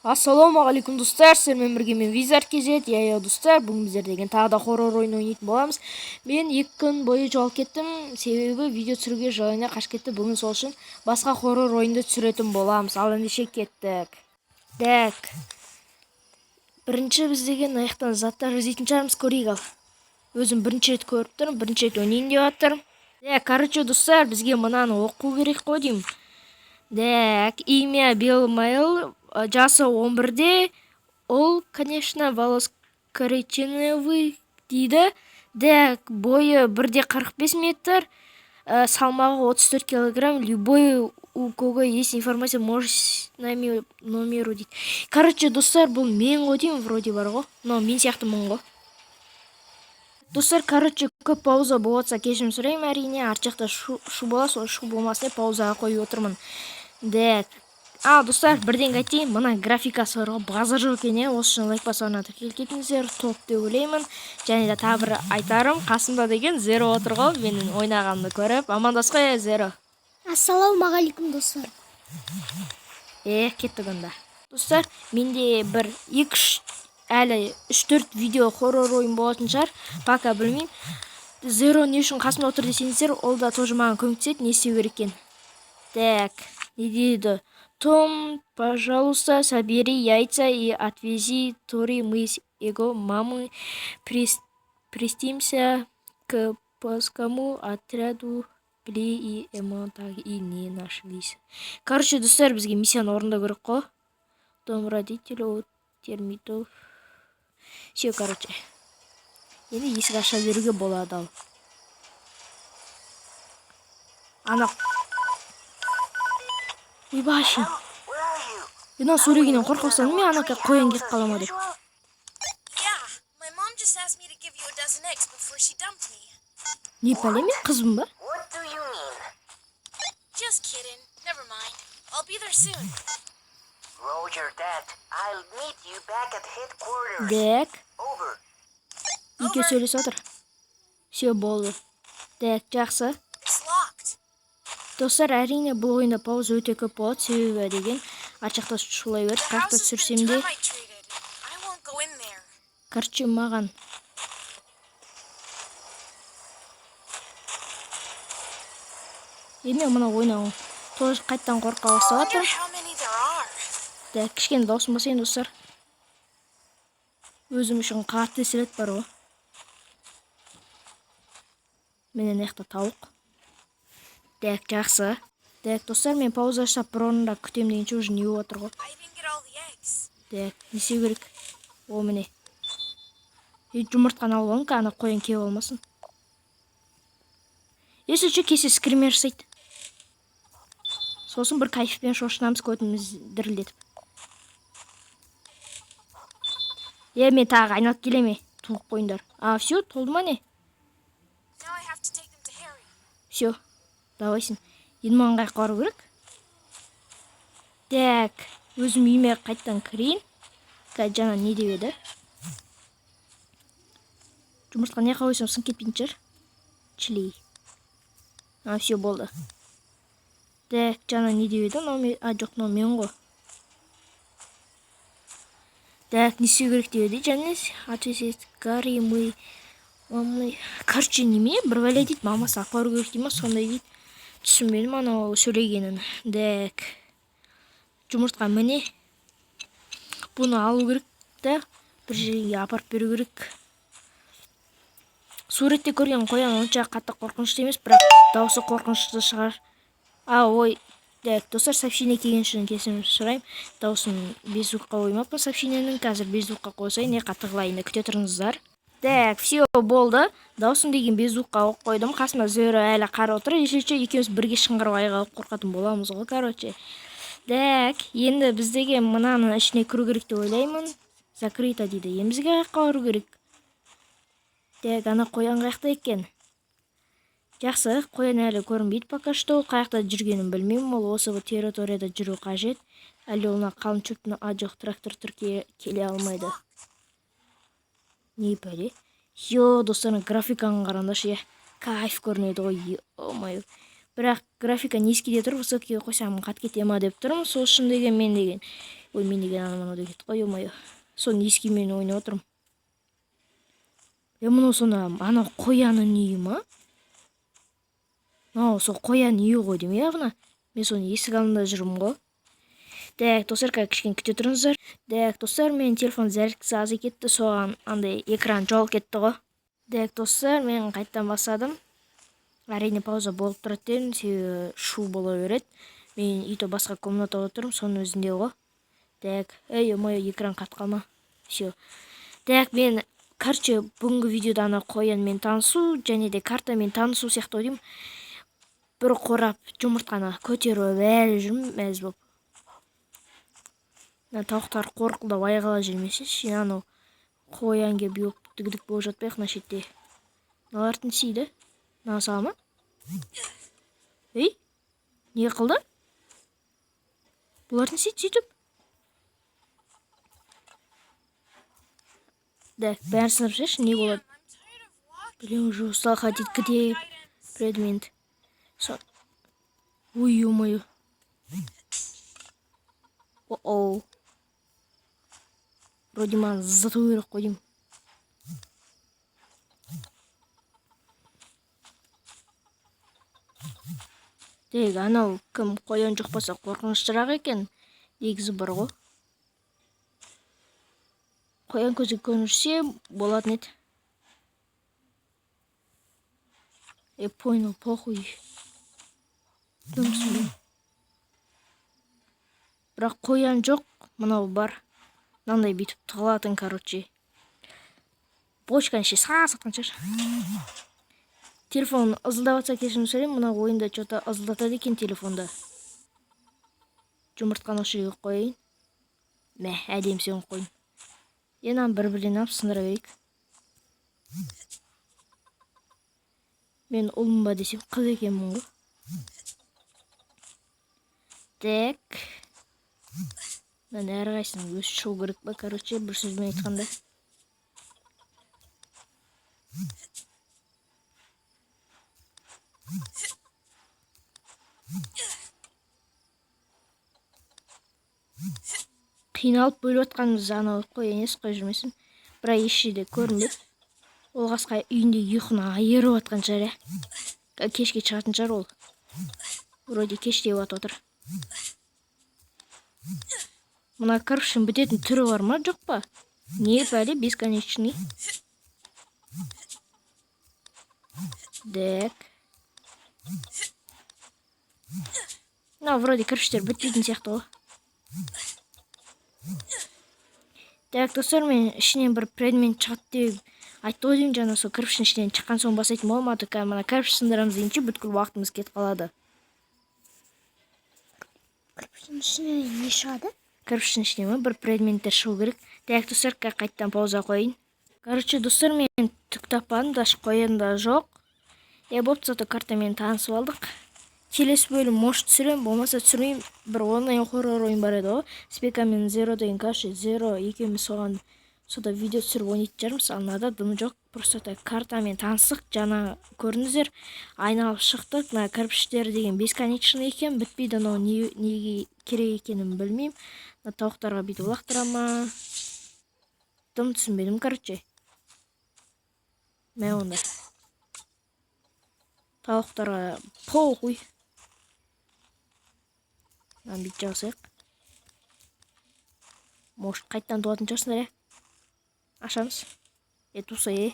Ассалаумағалейкум, достар! Сіздермен бірге мен, Визард KZ. Иә, достар, бүгін біздер деген тағы да хоррор ойын ойнайтын боламыз. Мен 2 күн бойы жоғалып кеттім, себебі видео түсіруге желание қашып кетті. Бүгін сол үшін басқа хоррор ойынды түсіретін боламыз. Ал ендеше кеттік. Так, бірінші біз деген аяқтан заттар іздейтін шығармыз. Көрейік. Ал өзім бірінші рет көріп тұрмын, бірінші рет ойнайын деп жатырмын. Так, короче, достар, бізге мынаны оқу керек қой деймін. Так, имя Билл Майл, жасы 11-де, ол, конечно, волос коричневый дейді. Так, бойы 1,45 метр, салмағы 34 килограмм. Любой, у кого есть информация, может с нами номеру дейді. Короче, достар, бұл мен ғой деймін, вроде бар ғой. Мынау мен сияқтымын ғой. Достар, короче, көп пауза болып жатса, кешірім сұраймын, әрине, арт жақта шу болады, сол шу болмасын деп паузаға қойып отырмын. Так, а достар, бірдеңе айтайын, мына графикасы бар ғой, базар жоқ екен, иә. Осы үшін лайк басып, арнаға тіркеліп кетіңіздер, топ деп ойлаймын. Және де тағы бір айтарым, қасымда деген Зеро отыр ғой, менің ойнағанымды көріп амандас қой, Зеро. Ассалаумағалейкум, достар! Е, кеттік онда. Достар, менде бір екі, үш, әлі үш, төрт видео хоррор ойын болатын шығар, пока білмеймін. Зеро не үшін қасымда отыр десеңіздер, ол да тоже маған көмектеседі, не істеу керек екен. Так, не дейді? Том, пожалуйста, собери яйца и отвези Тори. Мы с его мамой пристимся к поисковому отряду Бли и Эмо так и не нашлись. Короче, достар, бізге миссияны орындау керек қой. Дом родителей у термитов. Все, короче, енді есік аша беруге болады. Ал ана, ойбай, мынау сөйлегеннен қорқып бастадым мен, ана қоян келіп қала ма деп. Yeah, my mom just asked me to give you a dozen eggs before she dumped me. Не пәле, мен қызбын ба? What do you mean? Just kidding. Never mind. I'll be there soon. Roger that. I'll meet you back at headquarters. Так. Over. Екеуі сөйлесіп отыр. Все, болды. Так, жақсы. It's locked. Достар, әрине, бұл ойында пауза өте көп болады, себебі деген арт жақта шулай береді. The Қай жақта house has been түсірсем де. termite treated. I won't go in there. Короче, маған еме мына ойнау тоже қайтадан қорқа бастап Wonder жатырмын. how many there are. Так, кішкене дауысын басайын, достар. Өзім үшін қатты естіледі бар ғой. Міне, мына жақта тауық. Так, жақсы. Так, достар, мен пауза жасап, бір орында күтемін дегенше, уже не болып жатыр ғой. I didn't get all the eggs. Так, не істеу керек? О, міне. И жұмыртқаны алып алыңыз, ана қоян келіп алмасын. Если че, келсе, скример жасайды. Сосын бір кайфпен шошынамыз, көтіміз дірілдетіп. Е, мен тағы айналып келеме, туып қойыңдар. А, все, толды ма, не? Now I have to take them to Harry. Все, давайсың. Енді маған қаяққа бару керек? Так, өзім үйіме қайтадан кірейін. Қазір жаңа не деп еді? Жұмыртқа не қойсам, сынып кетпейтін шығар. Чили. А, все, болды. Так, жаңа не деп еді? Мынау а, жоқ, мынау мен ғой. Так, не істеу керек деп еді? Және отвезет Гарри, мы мамой. Короче, неме, бір бәле дейді, мамасы алып бару керек дей ма, сондай дейді. Түсінбедім анау сөйлегенін. Так. Жұмыртқа міне. Бұны алу керек та, бір жерге апарып беру керек. Суретте көрген қоян онша қатты қорқынышты емес, бірақ дауысы қорқынышты шығар. А, ой, так, достар, сообщение келген үшін кешірім сұраймын. Дауысын без звукқа қоймаппын сообщениенің, қазір без звукқа қосайын, не қатты қылайын, күте тұрыңыздар. Так, все, болды. Дауысын деген без звукқа қойып қойдым. Қасымда Зеро әлі қарап отыр. Если че, екеуміз бірге шыңғырып айғайлап қорқатын боламыз ғой, короче. Так, енді біз деген мынаның ішіне кіру керек деп ойлаймын. Закрыто дейді. Енді бізге қаяққа бару керек? Так, ана қоян қаяқта екен? Жақсы, қоян әлі көрінбейді пока что. Қаяқта жүргенін білмеймін. Ол осы территорияда жүру қажет. Әлде ол мына қалың шөптің, а, жоқ, трактор тұр, келе алмайды. Не пәле? Йо, достар, графиканы қараңдаршы, иә. Кайф көрінеді ғой, ё-моё. Бірақ графика низкийде тұр, высокийге қойсам, қатып кете ма деп тұрмын. Сол үшін деген мен деген Ой, мен деген анау мынау деп кетті ғой, ё-моё. Соны ескимен ойнап отырмын. Е, мынау сонда анау қоянның үйі ма? Мынау сол қоян үйі ғой деймін, иә, мына. Мен соның есік алдында жүрмін ғой. Так, достар, қазір кішкене күте тұрыңыздар. Так, достар, менің телефон зарядкасы аз кетті, соған андай экран жоғалып кетті ғой. Так, достар, мен қайтадан бастадым. Әрине, пауза болып тұрады дедім, себебі шу бола береді. Мен үйде басқа комнатада отырмын, соның өзінде ғой. Так, ей, ё-моё, экран қатып қалма. Все. Так, мен, короче, бүгінгі видеода ана қоянмен танысу және де картамен танысу сияқты ойлаймын. Бір қорап жұмыртқаны көтеріп әлі жүрмін мәз болып. Мына тауықтар қорқылдап айғайлап жүрмесе, анау қоян келіп еуіп дігдік болып жатпайық мына шетте. Мыналар не істейді? Мынаны сала ма? Ей, не қылды? Бұлар не істейді сөйтіп? Так, бәрін сындырып тастайыншы, не болады? I'm tired of walking. Блин, уже устал ходить. Где предмет? Ой, ё-моё. О-оу. Вроде маған зыту керек қой деймін. Так, анау кім қоян жоқ болса қорқыныштырақ екен. Негізі бар ғой. Қоян көзге көрінсе болатын еді. Я понял, похуй. Дым түсінбеймін. Бірақ қоян жоқ, мынау бар. Мынандай бүйтіп тығылатын, короче. Бочканы ішіне сатқан шығар. Телефон ызылдап жатса кешірім сұраймын, мына ойында что-то ызылдатады екен телефонда. Жұмыртқаны осы жерге қояйын. Мә, әдемі сен қойдым. Енді мынаны бір-бірден алып сындыра берейік. Мен ұлмын ба десем, қыз екенмін ғой. Так. Мынаның әрқайсысының өзі шығу керек па, короче, бір сөзбен айтқанда. Қиналып бөліп жатқанымыз анау қой емес қой жүрмесін. Бірақ еш жерде көрінбеді. Ол қасқа үйінде ұйқыны айырып жатқан шығар, иә. Кешке шығатын шығар ол. Вроде кеш деп отыр. Мына кірпіштің бітетін түрі бар ма, жоқ па? Не пәле, бесконечный. Так. Мына вроде кірпіштер бітпейтін сияқты ғой. Так, достар, мен ішінен бір предмет шығады деп айтты ғой деймін, жаңа сол кірпіштің ішінен шыққан соң бастайтын болмады. Қазір мына кірпіш сындырамыз дегенше бүткіл уақытымыз кетіп қалады. Кірпіштің ішінен не шығады? Кірпіштің ішінен ма бір предметтер шығу керек. Так, достар, қазір қайтадан пауза қояйын. Короче, достар, мен түк таппадым, даже қоян да жоқ. Е, бопты, зато картамен танысып алдық. Келесі бөлім может түсіремін, болмаса түсірмеймін. Бір онлайн хоррор ойын бар еді ғой. Спека мен Зеро деген, короче, Зеро екеуміз соған сода видео түсіріп ойнайтын шығармыз. Ал мынада дым жоқ. Просто так картамен таныстық. Жаңа көрдіңіздер, айналып шықтық. Мына кірпіштер деген бесконечный екен, бітпейді. Анау неге керек екенін білмеймін. Мына тауықтарға бүйтіп лақтыра ма? Дым түсінбедім, короче. Мә онда. Тауықтарға похуй. Мынаны бүйтіп жасайық. Может, қайтадан туатын шығарсыңдар, иә? Ашамыз. Е, туса, е.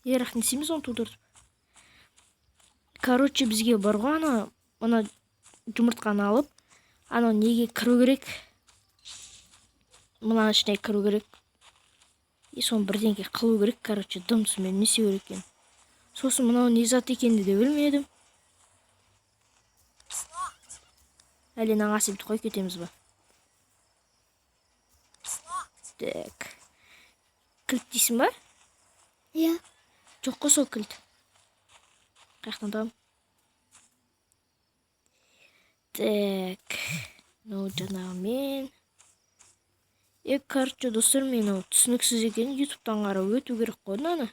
Е, бірақ не істейміз оны тудыртып? Короче, бізге бар ғой ана, мына жұмыртқаны алып, анау неге кіру керек? Мынаның ішіне кіру керек. И соны бірдеңке қылу керек, короче, дым түсінбедім, не істеу керек екенін. Сосын мынау не зат екенін де білмедім. It's locked. Әлде мынаның астына бүйтіп қойып кетеміз ба? It's locked. Так. Кілт дейсің ба? Иә. Жоқ қой сол кілт. Қаяқтан табамын? Так. Мынау жаңағы мен. Е, короче, достар, мен мынау түсініксіз екен, ютубтан қарап өту керек қой мынаны.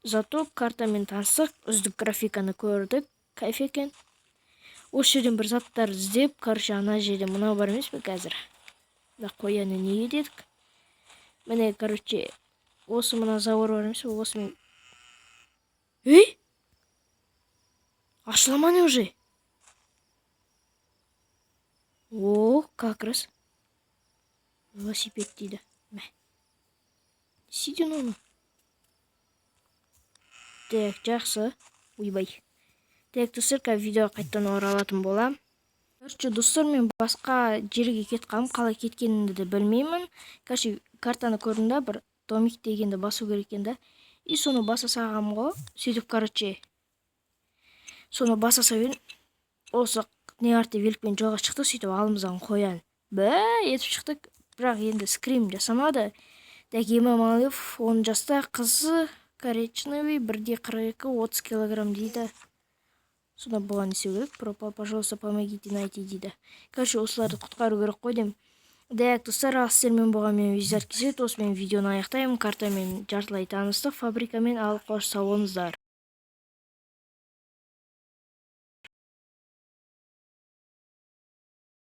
Зато картамен таныстық, үздік графиканы көрдік, кайф екен. Осы жерден бір заттар іздеп, короче, ана жерде мынау бар емес пе қазір? Мына қоянды неге дедік? Міне, короче, осы мына забор бар емес пе, осымен. Ей, ашыла ма не уже? О, как раз велосипед дейді. Мә, не істейді оны? Так, жақсы. Ойбай. Так, достар, қазір видеоға қайтадан оралатын боламын. Короче, достар, мен басқа жерге кетіп қалдым. Қалай кеткенімді де білмеймін. Короче, картаны көрдім да, бір домик дегенді басу керек екен да, и соны баса салғанмын ғой. Сөйтіп, короче, соны баса салып едім, осы не арты великпен жолға шықты. Сөйтіп алдымыздан қоян бә етіп шықты, бірақ енді скрим жасамады. Так, Имамалиев, 10 жаста, қызы, коричневый, 1,42, 30 килограмм дейді. Сонда бұған не істеу керек? Пропал, пожалуйста, помогите найти дейді. Короче, осыларды құтқару керек қой деймін. Так, достар, ал сіздермен болған мен, Визард Kz. Осымен видеоны аяқтаймын. Картамен жартылай таныстық, фабрикамен. Ал қош, сау болыңыздар.